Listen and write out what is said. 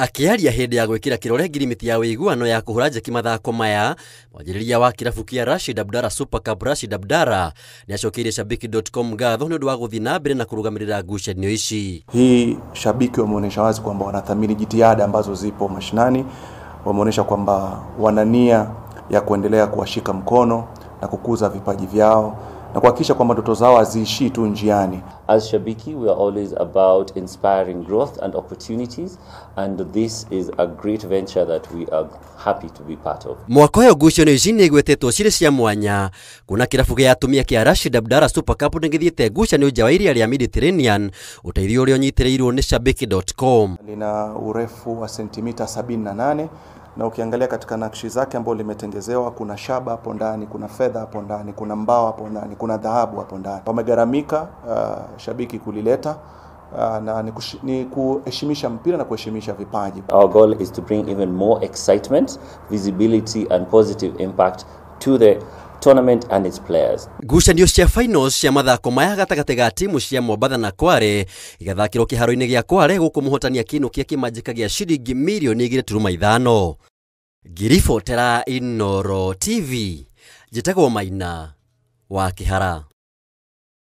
Akĩaria hĩndĩ ya gwĩkĩra kĩrore ngirimiti ya ũiguano ya kũhũra njeki mathako maya, mwanjĩrĩria wa kĩrabu kĩa Rashid Abdara Super Cup Rashid Abdara nĩacokeirie Shabiki.com ngatho nĩ ũndũ wa gũthiĩ na mbere na kũrũgamĩrĩra ngucanio ici. Hii Shabiki wameonyesha wazi kwamba wanathamini jitihada ambazo zipo mashinani, wameonyesha kwamba wana nia ya kuendelea kuwashika mkono na kukuza vipaji vyao na kuhakikisha kwamba ndoto zao haziishii tu njiani. As Shabiki, we are always about inspiring growth and opportunities, and this is a great venture that we are happy to be part of. Mwaka ũyũ ngucanio ici nĩ igwetetwo cirĩ cia mwanya kuona kĩrabu gĩa atumia kĩa Rashid Abdara Super Cup nĩ gĩthiĩte ngucanio nja wa iria rĩa Mediterranean, ũteithio ũrĩa ũnyitĩrĩirwo nĩ Shabiki.com. Lina urefu wa sentimita 78 na ukiangalia katika nakshi zake ambayo limetengezewa, kuna shaba hapo ndani, kuna fedha hapo ndani, kuna mbao hapo ndani, kuna dhahabu hapo ndani. Wamegharamika Shabiki kulileta na ni kuheshimisha mpira na kuheshimisha vipaji. Our goal is to bring even more excitement, visibility and positive impact to the tournament and its players. Ngucanio cia finals cia mathako maya gatagatĩ ga timu cia Mombatha na Kware igathakĩrwo kĩharo-inĩ gĩa Kware gũkũ mũhotani akĩinũkia kĩmanjĩka gĩa ciringi mirioni 2.5. Ngiribotera Inooro TV, njĩtagwo Maina wa Kĩhara.